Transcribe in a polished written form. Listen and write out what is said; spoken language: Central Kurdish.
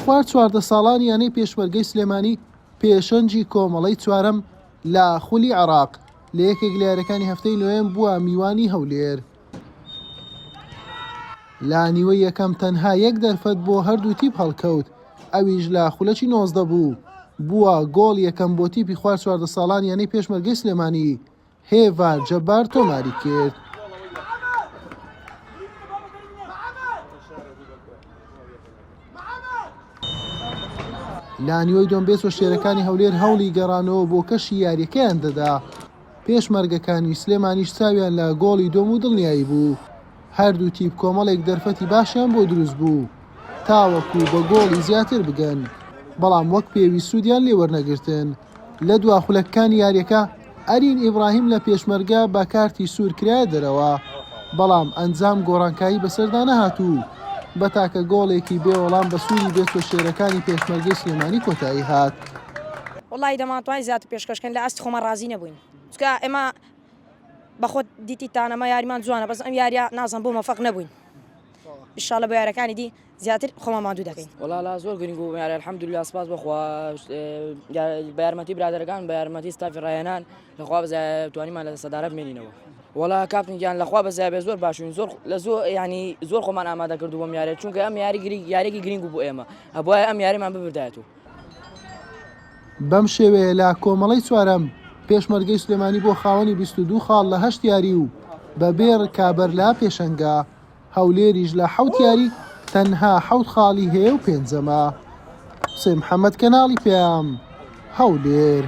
خوار 14 ساڵانی یانەی پێشمەرگەی سلێمانی پێشەنگی کۆمەڵەی چوارەم لە خولی عێراق لە یەکێک لە یاریەکانی هەفتەی نۆیەم بووە میوانی هەولێر. لە نیوەی یەکەم تەنها یەک دەرفەت بۆ هەردوو تیپ هەڵکەوت ئەویش لە خولەکی 19 بوو بووە گۆڵ یەکەم بۆ تیپی خوار 14 ساڵان یانەی پێشمەرگەی سلێمانی هێڤار جەبار تۆماری کرد. لە نیوەی دووەم بێچوە شێرەکانی هەولێر هەوڵی گەڕانەوە بۆ کەشی یاریەکەیان دەدا پێشمەرگەکانی سلێمانیش چاویان لە گۆڵی دووەم و دڵنیایی بوو هەردوو تیپ کۆمەڵێک دەرفەتی باشیان بۆ دروست بوو تاوەکو بە گۆڵی زیاتر بگەن بەڵام وەک پێویست سوودیان لێ وەرنەگرتن لە دوا خولەکەکانی یاریەکە ئەرین ئیبراهیم لە پێشمەرگە بە کارتی سوور کرایە دەرەوە، بەڵام ئەنجام گۆڕانکاری بەسەردا نەهات و بە تاکە گۆڵێکی بێ وەڵام بە سووری بێچوە شێرەکانی پێشمەرگەی سلێمانی کۆتایی هات. وەڵاهی دەمانتوانی زیاتر پێشکەش کەین لە ئاستی خۆمان ڕازی نەبووین چونکە ئێمە بەخۆت دیتی تانەمە یاریمان جوانە بەس ئەم یاریە نازم بۆ مەفەق نەبووین ئیشاڵە بۆ یارەکانی دی زیاتر خۆمان ماندوو دەکەین. وەڵا لا زۆر گرنگ بوو یاری الحمدللە سپاس بەخوا بە یارمەتی برادەرەکان بە یارمەتی ستافی ڕاهێنان لەخوا بەزایە توانیمان لە سەدارە بمێنینەوە وەڵا کاپتن گیان لەخوا بەزایە بێ زۆر باشوین زۆر لە زۆر ینی زۆر خۆمان ئامادە کردو بۆم یارێ چونکە ئەم یاری گرنگ یارێکی گرنگ بوو بۆ ئێمە هەبواە ئەم یاریمان ببردایەت و بەم شێوەیە لە کۆمەڵەی چوارەم پێشمەرگەی سلێمانی بۆ خاوەنی 22 خاڵ لە هەشت یاری و بەبێ ڕکابەر لە پێشەنگە. هەولێریش لە حەوت یاری تەنها حەوت خاڵی هەیە و پێنجەمە. حوسێن محەمەد کەناڵی پەیام، هەولێر.